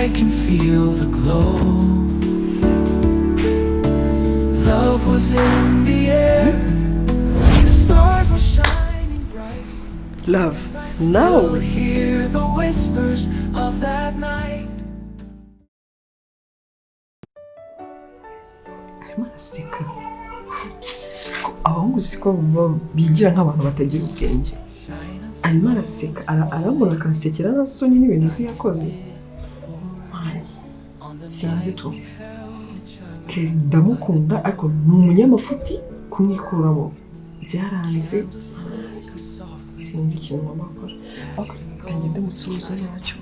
I can feel the glow. Love was in the air, the stars were shining bright. Love nawe. Hear the whispers of that night. Arimo araseka. Abahungu siko bigira nk'abantu batagira ubwenge. Arimo araseka, arambona akansekera nta soni n'ibintu uzi yakoze. Man, sinzi tu. Kelly ndamukunda, ariko ni umunyamafuti, kumwikuramo byaranze. Sinzi ikintu ngomba gukora, ariko reka ngende musuhuze ntacyo.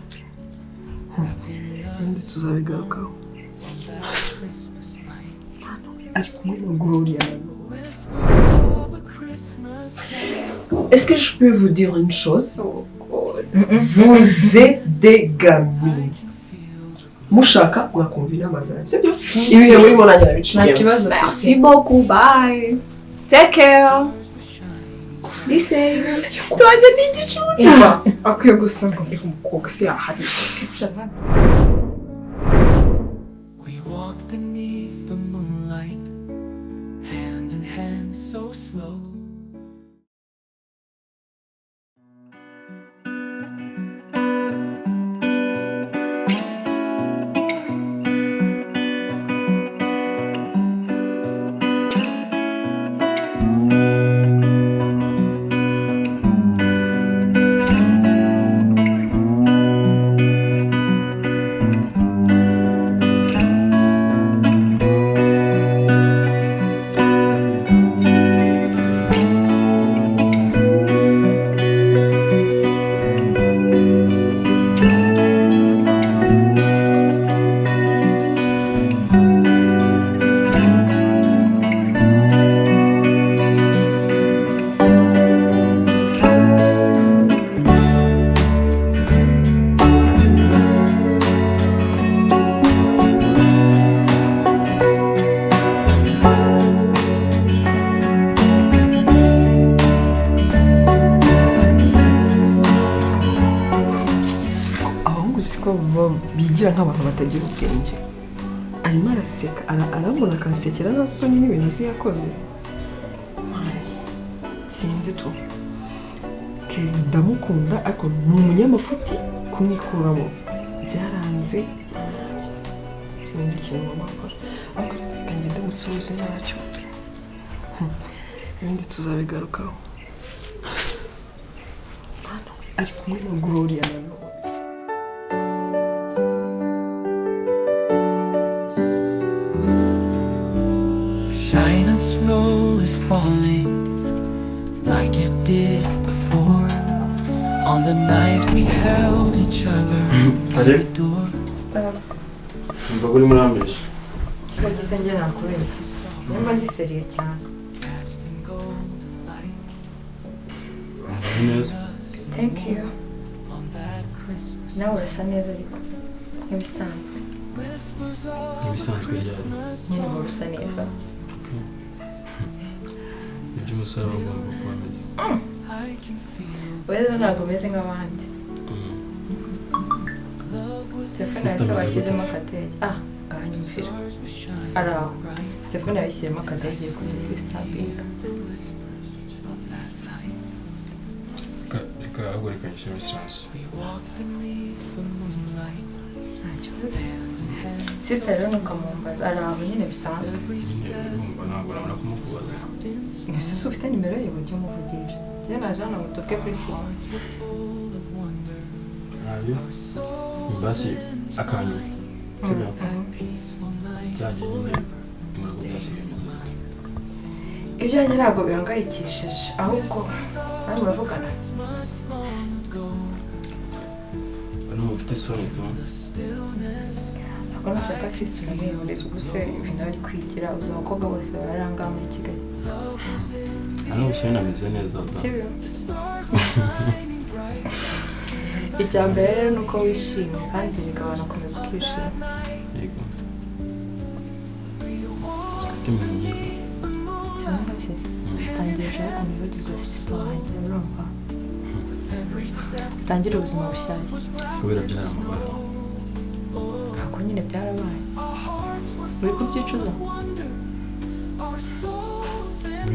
Ibindi tuzabigarukaho. Ari kumwe na Gloria. Est-ce que je peux vous dire une chose? Vous êtes des gamines. Mushaka mwakumva inama zanjye, sibyo? Ibihe murimo nanjye Nta nabiciyemo. kibazo. Merci Sisi. beaucoup, bye. Take care. Be safe. Wanjye ni igicucu. Umva, akwiye gusa ngo mbega umukobwa si yahari. We walked beneath the moonlight, hand in hand so slow. Abahungu siko bigira nk'abantu batagira ubwenge. Arimo araseka, arambona akansekera nta soni n'ibintu uzi yakoze. Man, sinzi tu. Kelly ndamukunda, ariko ni umunyamafuti, kumwikuramo byaranze. Sinzi ikintu ngomba gukora, ariko reka ngende musuhuze ntacyo. Ibindi tuzabigarukaho. Ari kumwe na Gloria nanone. Silent snow is falling like it did before. On the night we held each other by the door. Umva ko urimo urambeshya. Wagize njye nakubeshya. Nyuma ndi seriye cyane. Casting golden light Wambaye neza. Thank you. on that Christmas. Nawe urasa neza ariko. Nk'ibisanzwe. Whispers of Nk'ibisanzwe ryari? Nyine uhora usa neza. Nibyo umusore aba agomba kuba ameze. I can feel Wowe rero ntabwo umeze nk'abandi. Love was Telefone Sister yawe se ameze washyizemo gute se? akadege? Ah, ngaha nyumvira. Stars were shining Ari aho. bright. Telefone yawe ishyiremo akadege kududistabinga. The whispers of that night. Reka ahubwo reka nyishyire muri silence. We walked beneath the moonlight, Nta kibazo. hand in hand. Sister rero ntukamumbaza. Ari aho nyine bisanzwe. Every Nyine step urumva ntabwo nabona kumukubaza. wrapped in Ese si ufite nimero ye ujye umuvugisha. Njye naje hano ngo tuvuge kuri sister. hearts were full of wonder. Ntabyo. Our souls Basi akanyuma. Sibyo? Peaceful night Byagiye nyine forever. mu rugo byasigaye bimeze bite? Ibyanjye ntabwo bihangayikishije, ahubwo nawe muravugana. Christmas long ago. Hano ufite isoni tu. Stillness Ntabwo nashaka sister unamwihorera, ubuse ibintu ari kwigira uzi abakobwa bose bari aha ngaha muri Kigali. Hano ubushyuhe ameze neza da. Sibyo? Icya mbere rero ni uko wishimye kandi bigabana komeza ukishima. Yego. Ufite imirimo myiza. Cyangwa se tangira ejo ukuntu wibagirwa sister wanjye, urumva? Utangire ubuzima bushyashya. Kubera byari amabara. nyine byarabaye. Uri kubyicuza?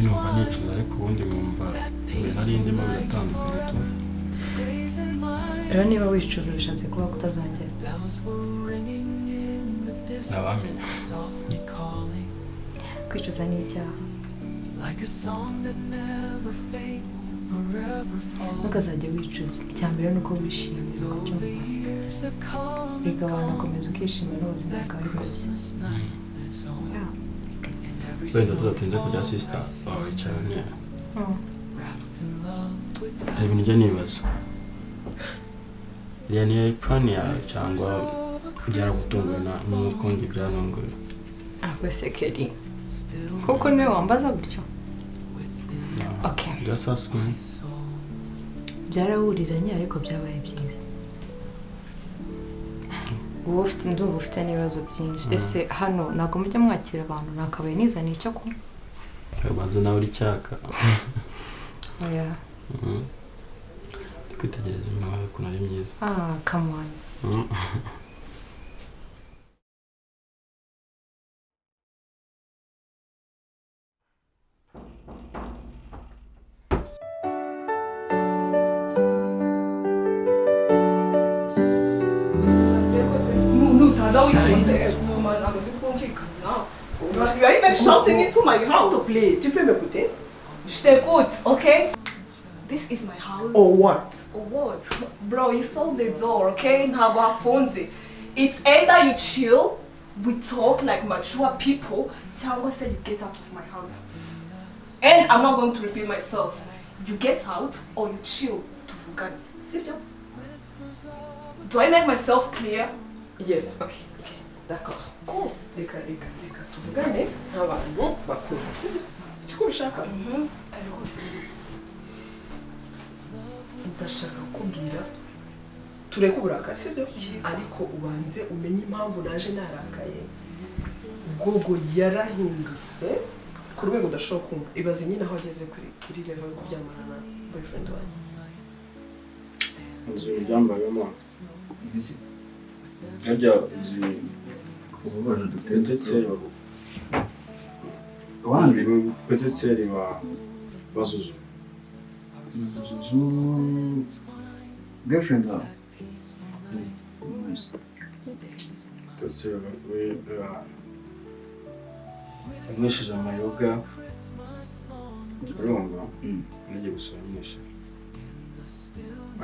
Numva nicuza ariko ubundi nkumva ibintu nari ndimo biratandukanye tu. Rero niba wicuza bishatse kuba kutazongera. Ntabamenya. Kwicuza ni icyaha. Ntukazajya wicuza. Icya mbere ni uko wishimye ukabyumva. Reka abantu ukomeza ukishima n'ubuzima bwawe bwose. Wenda tudatinze kujya sister wawe cyane. Hari ibintu njya nibaza. Iriya niyo plan yawe cyangwa byaragutunguye n'uko njye byantunguye? Ako se Kelly, kuko niwe wambaza gutyo? Okay. Just ask me. Byarahuriranye ariko byabaye byiza. Wowe ufite ndumva ufite n'ibibazo byinshi. Ese hano ntabwo mujya mwakira abantu nakabaye nizaniye icyo kunywa? Ubanza nawe uri cyaka. Oya. Ndi kwitegereza iminwa yawe ukuntu ari myiza. Ah, come on. You are even shouting into my house. S'il te plaît, tu peux m'écouter? Je t'écoute, ok? This is my house. Or what? Or what? Bro, you sold the door, okay? Ntabwo hafunze. It's either you chill, we talk like mature people, cyangwa se you get out of my house. And I'm not going to repeat myself. You get out or you chill tuvugane. Sibyo? Do I make myself clear? Yes, okay, okay. D'accord. Cool. Reka reka reka tuvugane nk'abantu bakuru. Sibyo? Siko ubishaka? Ndashaka kukubwira tureke uburakari, sibyo? Ariko ubanze umenye impamvu naje narakaye. Gogo yarahindutse ku rwego udashobora kumva. Ibaze nyine aho ageze kuri level yo kuryamana na boyfriend wanjye. Uzi ibyambayemo harya uzi petite wandi petite sœur wa Zuzu. Zuzu girlfriend wawe? Petite sœur we yanywesheje amayoga, urumva nagiye gusura nyinshi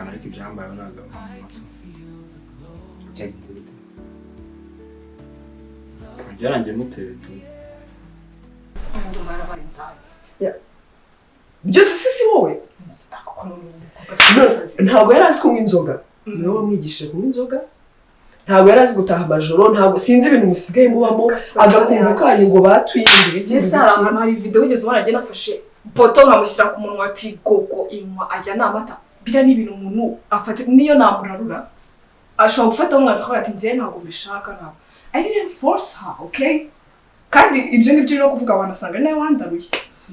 ariko ibyambayeho ntabwo amato byarangiye muteye tu. Byose si wowe. Ntabwo yari azi kunywa inzoga. Niwe wamwigishije kunywa inzoga. Ntabwo yari azi gutaha amajoro, ntabwo sinzi ibintu musigaye mubamo, agakungu kanyu ngo batwiyinde ibiki. Ese ahantu hari video wigeze ubona njye nafashe poto nkamushyira ku munwa ati gogo inywa aya ni amata. Biriya ni ibintu umuntu afata niyo namurarura ashobora gufata umwanzuro akavuga ati njye ntabwo mbishaka ntabwo. I didn't force her, okay? Kandi ibyo ngibyo uri no kuvuga wanasanga nawe wandaruye.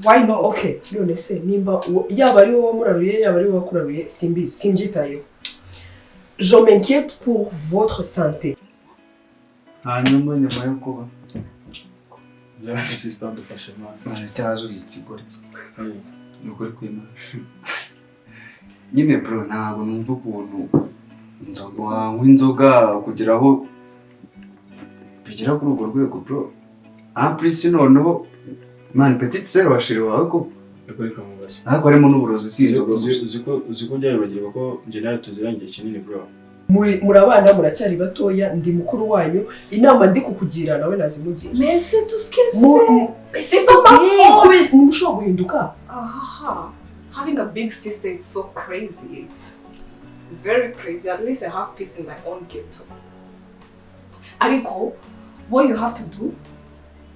Why not? Okay, none se nimba yaba ari wowe wamuraruye yaba ari wowe wakuraruye simbizi simbyitayeho. Je m'inquiète pour votre santé. Hanyuma nyuma yo kuba byaraje sister dufashe mwana. Cyaje uri ikigoryi. Ni ukuri kw'Imana. Nyine bro ntabwo numva ukuntu inzoga wanywa inzoga kugira aho bigera kuri urwo rwego bro. En plus noneho man petite sœur wa chéri wawe ko reka mubaze. Ariko harimo n'uburozi si inzoga. Uzi ko byabibagirwa ko njye nawe tuziranye kinini bro. Muri abana muracyari batoya, ndi mukuru wanyu, inama ndi kukugira nawe nazimugira. Mais c'est tout ce qu'elle fait. Mais c'est pas ma faute. Mushobora guhinduka. Aha. Having a big sister is so crazy. Very crazy. At least I have peace in my own ghetto. Ariko, what you have to do,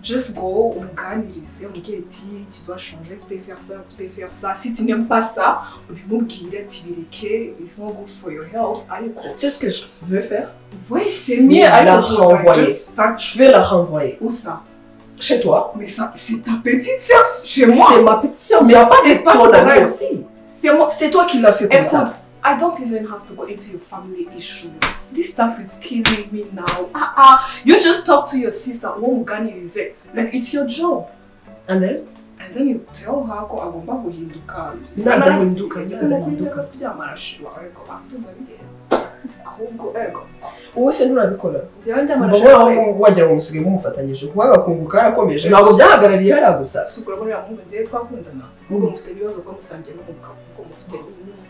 just go umuganirize, umubwire ati tu dois changer, tu peux faire ça, tu peux faire ça. Si tu n'aimes pas ça, ubimubwire ati bireke, it's not good for your health. Ariko. C'est ce que je veux faire. Oui, c'est mieux. Ariko, just start. Je vais la renvoyer. Où ça? Chez toi. Mais ça, c'est ta petite sœur chez moi. C'est ma petite sœur, mais il n'y a pas d'espace pour elle aussi. C'est moi. C'est toi qui l'as fait comme ça. I don't even have to go into your family issues. This stuff is killing me now. You just talk to your sister. Uwo muganirize. Like, it's your job. And then? And then you tell her ko agomba guhinduka. Nadahinduka, Ngeze no kuri nadahinduka. level siryamana shira, ariko ndumva birenze. Ahubwo ego. Wowe se nturabikora? Njyewe ndyamana Mbona shira. wagira ngo musigaye mumufatanyije kuko agakungu karakomeje, ntabwo byahagarariye hariya gusa. Sukura muri uriya muhungu njyewe twakundana. Ubwo mufite ibibazo ko musangiye n'umugabo, ubwo mufite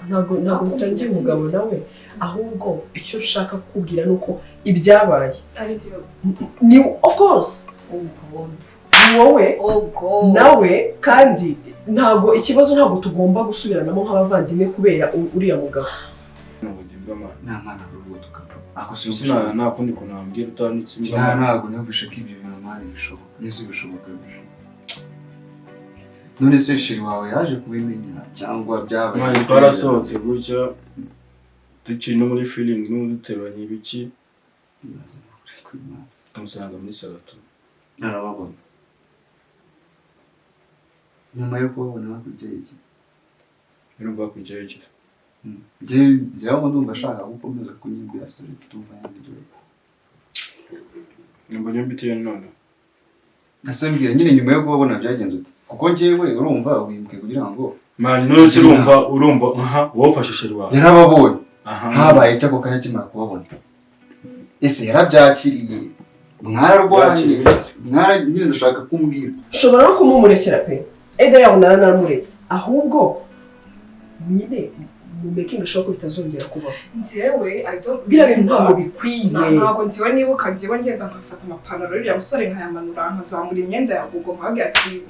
Ntabwo nsangiye umugabo nawe, ahubwo icyo nshaka kukubwira ni uko ibyabaye ari njyewe. Ni of course. Oh God. Ni wowe. Oh God. Nawe kandi ntabwo ikibazo, ntabwo tugomba gusubiranamo nk'abavandimwe kubera uriya mugabo. Nta mwana urubutuka bro. Ako Sinzi nta kundi kuntu wambwira utanditse imbwa. Nta, ntabwo numvishe ko ibyo bintu mani bishoboka. Nese bishoboka bije. None se chéri wawe yaje kubimenya cyangwa byabaye? Mani, twarasohotse gutya tukiri no muri feeling n'uduteruranye ibiki, tumusanga muri salatu. Narababona. Nyuma yo kubabona hakurya y'iki? Urumva hakurya y'iki? Njye njyewe ndumva ashaka gukomeza kunyibwira story, tumva yanjye. Mbonye MTN none. Ese mbwira nyine, nyuma yo kubabona byagenze ute? Kuko njyewe urumva wimbwiye kugira ngo Mani, none se urumva aha wowe ufashe chéri wawe. Yarababonye. Aha. Habaye iki ako kanya akimara kubabona? Ese yarabyakiriye? Mwararwanye? Mwara nyine ndashaka kumbwira. Nshobora no kumumurekera pe. Eda yawe naramuretse. Ahubwo nyine mu making sure ko bitazongera kubaho. Njyewe I don't Biriya bintu ntabwo bikwiye. Ntabwo njyewe nibuka njyewe ngenda nkafata amapantaro y'uriya musore nkayamanura, nkazamura imyenda ya Gogo, nkababwira ati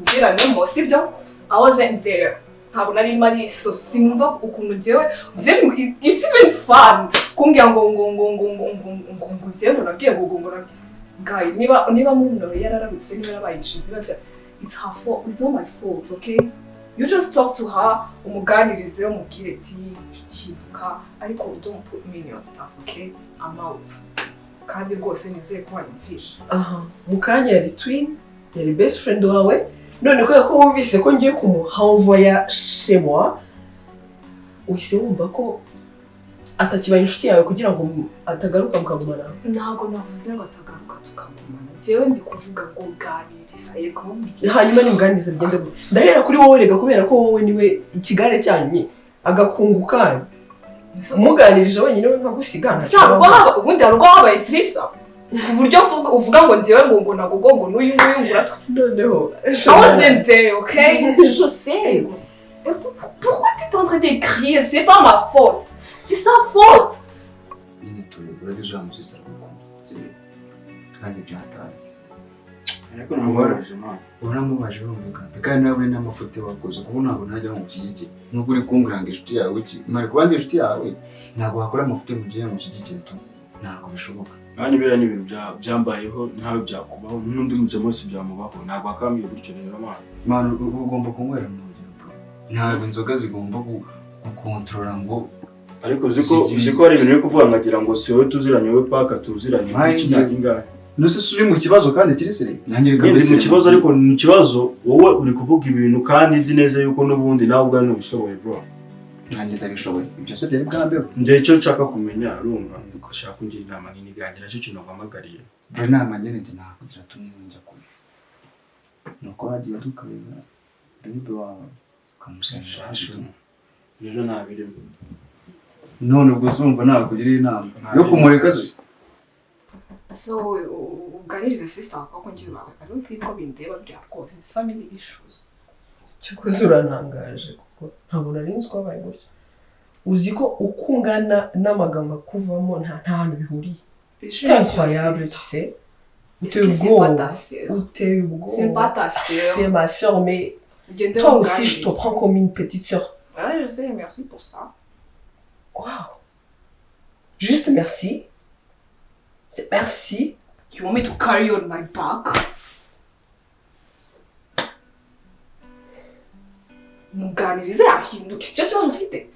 ngiranemo, sibyo? I wasn't there. Ntabwo nari mari, so sinumva ukuntu njyewe it's even fun kumbwira ngo ngo ngo ngo ngo ngo ngo ngo njyewe ngo nabwiye Gogo ngo nabwiye guy, niba murumuna we yararabutse, niba yarabaye inshinzi babya, it's her fault, it's not my fault, okay? You just talk to her, umuganirize, umubwire ati kinduka, ariko don't put me in your stuff, okay? I'm out. Kandi rwose nizeye ko wanyumvisha. Aha, mu kanya yari twin, yari best friend wawe, none kubera ko wumvise ko ngiye kumurenvoya chez moi, uhise wumva ko atakibaye inshuti yawe kugira ngo atagaruka mukagumana. Ntabwo navuze ngo atagaruka tukagumana. Njyewe ndi kuvuga ngo ganiriza, yego. Hanyuma nimuganiriza bigende gute? Ndahera kuri wowe rega, kubera ko wowe niwe ikigare cyanyu nyine, agakungu kanyu. Muganirije wenyine we nkagusiga ntacyo Ntabwo wamuzi. Ubundi hari ubwo habaye threesome ku buryo uvuga ngo njyewe ngo na Gogo ngo n'uyu nguyu ngo uratwe. Noneho I wasn't there, okay? Je sais. Pourquoi tu es en train de crier? C'est pas ma faute. C'est sa faute. Nyine turi urabizi uriya musista aragukunda, sibyo? Kandi byataye. Ariko namubabaje mani. Uramubaje urumvikana pe, kandi nawe n'amafuti wakoze kuko ntabwo najya ngo mushyigikire, nubwo uri kumbwira ngo inshuti yawe iki mari kuba ndi inshuti yawe, ntabwo wakora amafuti ngo ugiye mushyigikire tu, ntabwo bishoboka. Mani, biriya ni ibintu byambayeho, ntawe byakubaho, n'undi mujama wese byamubaho, ntabwo wakambwiye gutyo rero mani. Mani, uba ugomba kunywera mu rugero bro, ntabwo inzoga zigomba gukontorora ngo Ariko uzi ko hari ibintu uri kuvuga nkagira ngo si wowe tuziranye, wowe paka tuziranye Mani, iki myaka ingahe? Nuse uri mu kibazo kandi kiri sérieux, nanjye reka Nyine ndi mbese mu kibazo, ariko ni ikibazo wowe uri kuvuga ibintu kandi nzi neza yuko n'ubundi nawe ubwawe ntubishoboye bro. Nanjye ndabishoboye, ibyo se byari bwambeho? Njye icyo nshaka kumenya, urumva ushaka kungira inama nini gangira, nacyo kintu naguhamagariye. Bro, inama njye njye nakugira tumwe njya kure ni uko wagiye tukareba baby wawe ukamusanga. Rero ntabirimo. None ubwo uzumva nakugira inama yo kumureka se? So uganirize sister wawe kuko njyewe I don't think ko bindeba biriya rwose. It's family issues. Cyakoze urantangaje kuko ntabwo nari nzi ko wabaye gutyo. Uzi ko uko ungana n'amagambo akuvamo nta hantu bihuriye. C'est incroyable, tu sais. Est-ce Uteye que c'est pas ubwoba. ta sœur? Uteye ubwoba. C'est pas ta sœur. C'est ma sœur, mais Ugende toi aussi, je te umuganirize. prends comme une petite sœur. Ouais, je sais, merci pour ça. Waouh. Juste merci. C'est merci. You want me to carry on my back? Muganirize ahinduka, si cyo kibazo ufite.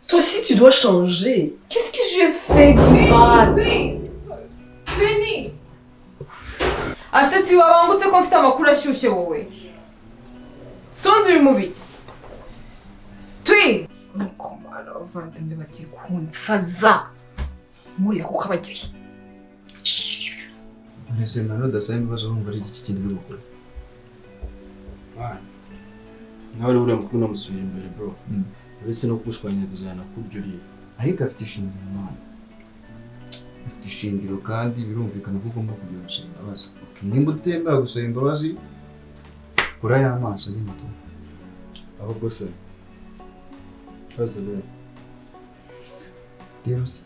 Toi aussi, tu dois changer. Qu'est-ce que je fais du mal? Twini! Ase tuyi, wabangutse ko mfite amakuru ashyushye wowe. Sundi uri mu biki? Twi! Nuko mara abavandimwe bagiye kunsaza nkuriya kuko abagiye. Mbese nawe udasaba imbabazi urumva ari iki kintu uri gukora? Nawe rero uriya mukuru namusubira imbere bro. Uretse no kugushwanyiriza yanakurya uriya. Ariko afite ishingiro mwana. Afite ishingiro kandi birumvikana ko ugomba kujya gusaba imbabazi. Nimba utemera gusaba imbabazi, kura y'amaso nyine tu. Ahubwo se how's the day? Deus.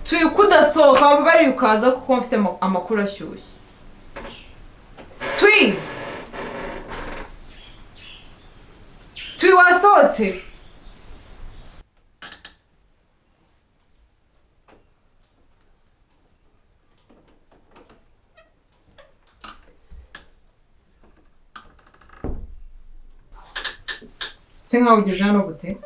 Turi kudasohoka wambariye ukaza kuko mfite amakuru ashyushye. Twi! Twi wasohotse? Se nkaho ugeze hano gute?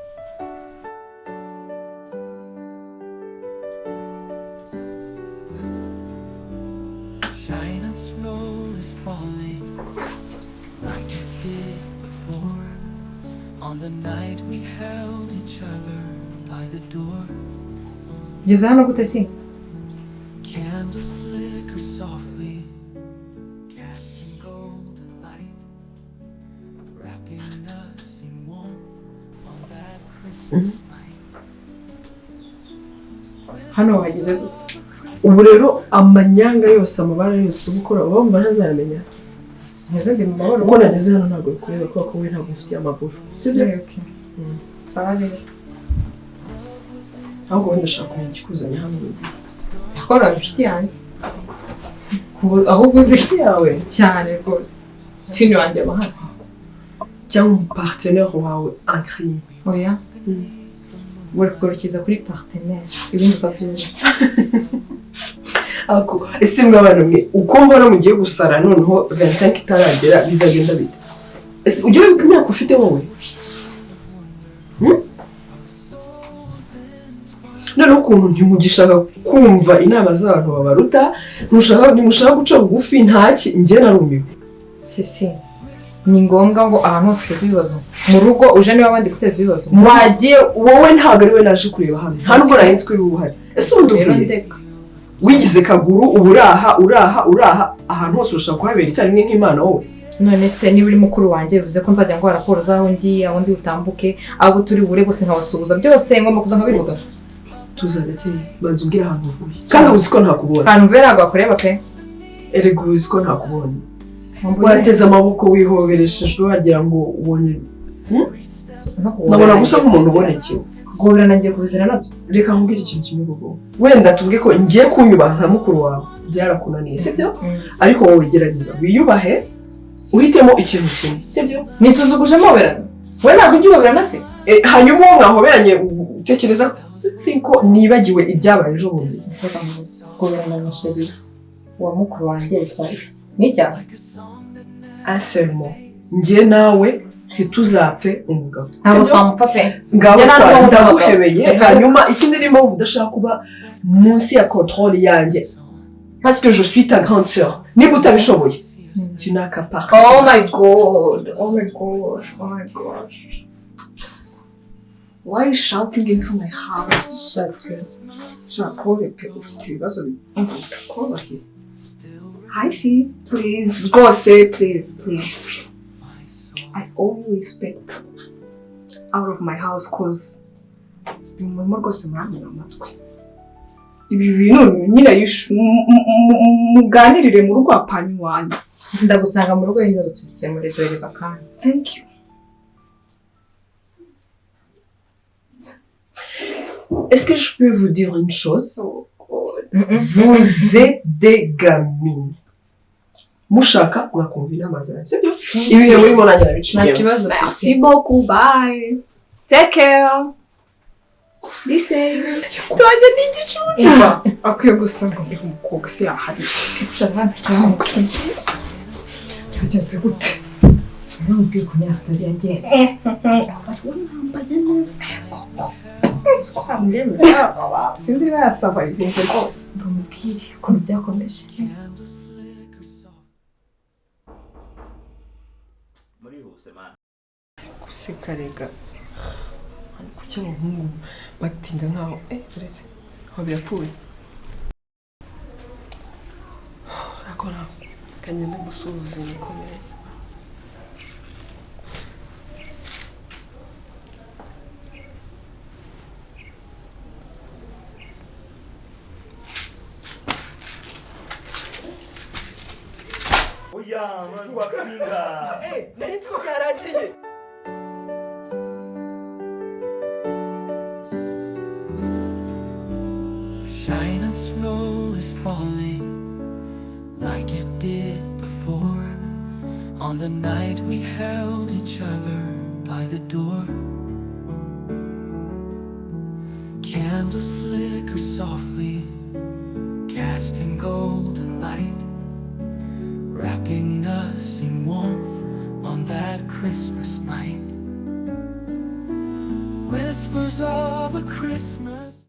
Silent snow is falling like it did before. On the night we held each other by the door. Ugeze hano gute si? Candles flicker softly, casting golden light, wrapping us in warmth on that Christmas night. Hano wageze gute? Ubu rero amanyanga yose amabara yose uba ukora uba wumva ntazayamenya. Ngeze ndi mu mahoro. Uko nageze hano ntabwo bikureba kubera ko wowe ntabwo ufitiye amaguru. Sibyo? Sawa rero. Ahubwo wenda ndashaka kumenya ikikuzanye hano mu gihe. Yakora inshuti yanjye. Ahubwo uzi Inshuti yawe cyane rwose. Tini wanjye aba hano. cyangwa umupartenaire wawe en crime. Oya. Kugarukiza kuri partenaire ibindi ukabyumva. Ako ese mwabana mwe uko mbona mugiye gusara noneho 25 itaragera bizagenda bite? Ese ujye wibuka imyaka ufite wowe? Noneho ukuntu ntimugishaka kumva inama z'abantu babaruta, ntimushaka guca bugufi ntaki, njye narumiwe. Sisi ni ngombwa ngo ahantu hose uteze ibibazo mu rugo uje niba abandi guteza ibibazo wagiye wowe ntabwo ari we naje kureba hano, nta nubwo nari nzi ko uri buhari. Ese ubundi uvuye wigize kaguru uburaha uraha uraha ahantu hose urashaka kuhabera icyarimwe nk'Imana wowe. None se niba uri mukuru wanjye bivuze ko nzajya ngo raporo zaho ngiye aho ndi utambuke abo turi bure gusa nkabasuhuza byose ngomba kuza nkabivuga. Tuza gake banza umbwire ahantu uvuye kandi uzi ko ntakubonye. Ahantu mvuye ntabwo wakureba pe. Erega uzi ko ntakubonye. Wateze amaboko wihobereshejwe wagira ngo ubonye. Ndabona gusa nk'umuntu ubonekewe. Guhoberana ngiye kubizira nabyo. Reka nkubwire ikintu kimwe gogo. Wenda tuvuge ko ngiye kunyubaha nka mukuru wawe byarakunaniye sibyo? Ariko wowe gerageza wiyubahe uhitemo ikintu kimwe sibyo? Nisuzuguje mpoberana. Wowe ntabwo ujya uhoberana se? Hanyuma uwo mwahoberanye utekereza ko nibagiwe ibyabaye ejo bundi. Guhoberana na Sherira wa mukuru wanjye bitwaye iki? Ni icyaha? Seulement njye nawe ntituzapfe umugabo. Ntabwo twamupfa pe. Ngaho ndaguhebeye. Hanyuma ikindi ni mpamvu udashaka kuba munsi ya contrôle yanjye parce que je suis ta grande sœur. Niba utabishoboye tu n'as qu'à partir. Oh my god, oh my gosh, oh my gosh. Why are you shouting into my house? Jean Paul pe ufite ibibazo bitakoroheye. Hi sis, please, go say please, please. I owe you respect out of my house cause murimo rwose muramena amatwi. Ibi bintu nyine muganirire mu rugo apanyu wanjye. Ndagusanga mu rugo ibibazo tubikemure duhereza akanya. Thank you. Est-ce que je peux vous dire une chose? Vous êtes des gamines. Mushaka mwakumva inama zanjye, sibyo? Ibihe murimo nanjye nabiciyemo. Nta kibazo. Merci beaucoup, bye. Take care. Be safe. Sitwanjye ni igicucu. Akwiye gusa ngo mbe umukobwa se yahari. Cyane cyane gusa. Cyagenze gute? Namubwiye ukuntu ya story yagenze. Nambaye neza koko. Twamwemera. Sinzi niba yasaba ibintu rwose. Bamubwire ukuntu byakomeje. Guseka rega. Kuki abahungu batinga nkaho uretse aho birapfuye. Akora kagenda musuhuze nikomereze. Oya, mwana wakitinga. Nari nzi ko byarangiye. Silent snow is falling like it did before. On the night we held each other by the door. Candles flicker softly, casting golden light, wrapping us in warmth on that Christmas night. Whispers of a Christmas.